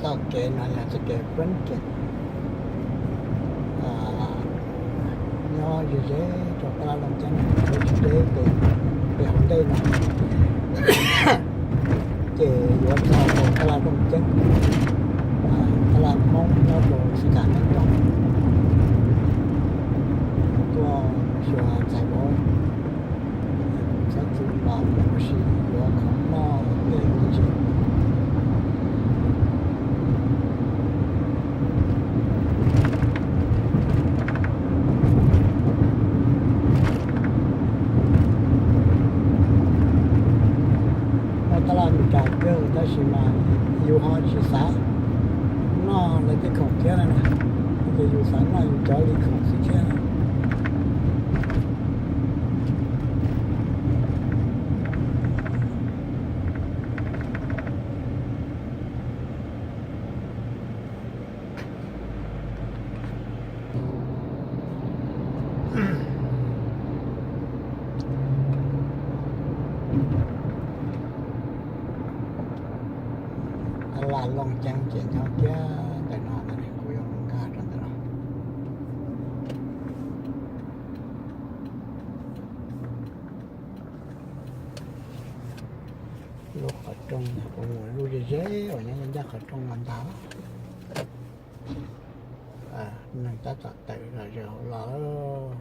Txoj kev no yog txoj kev Pheeb Kiam, nyob ze ze rau Tab Laj Looj Ceeb, lub tsis deb pem, pem hauv ntej no, ces yuav txog rau Tab Laj Looj Ceeb, Tab Laj Hmoob nyob rau Xeev Khuam Ceeb Toom, tuaj xyuas ntxhais vauv, txhob txwm los mus ua si yuav khoom noj tej me ntsis. Noj tab laj Amelikas kawg tab sis mas yus ho tsis xav noj lawv tej khoom thiab na, ces yus xav noj yus cov li khoom xwb thiab. Tab laj Looj Ceeb ces nyob kiag ntawm no ntag, kuv yuav mus nkag rau ntawm no. Lub qhov rooj, kuv mus lub ze ze uas nyob ncaj qhov rooj no ntag. Neeg tab tom tawm los ze hauv los,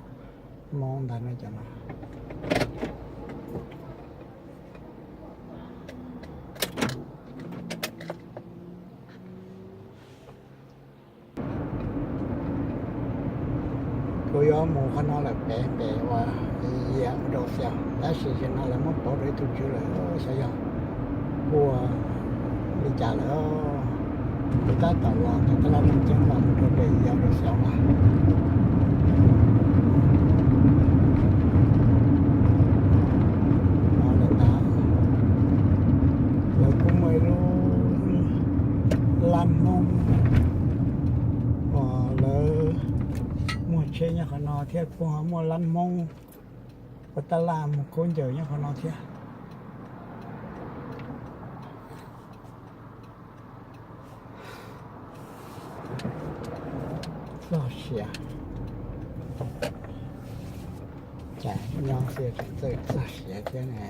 Hmoob ntag no cov no. Kuv yuav mus qhov no lawm pem pem uas Yia Rau Xaus, tab sis zaum no lawv muab pauv rau ib tug tswv lawm, xyov yog ua li cas lawm. Kuv tab tom los ntawm Tab Laj Looj Ceeb los mus rau pem Yia Rau Xaus no. Lawv kuj muaj ib lub lab Hmoob uas lawv muag tsheb nyob qhov no thiab, kuj ho muaj lab Hmoob ua tab laj mus khaub ncaws nyob qhov no thiab. Txog siav, cas nyob txawj txog siav thiab ne.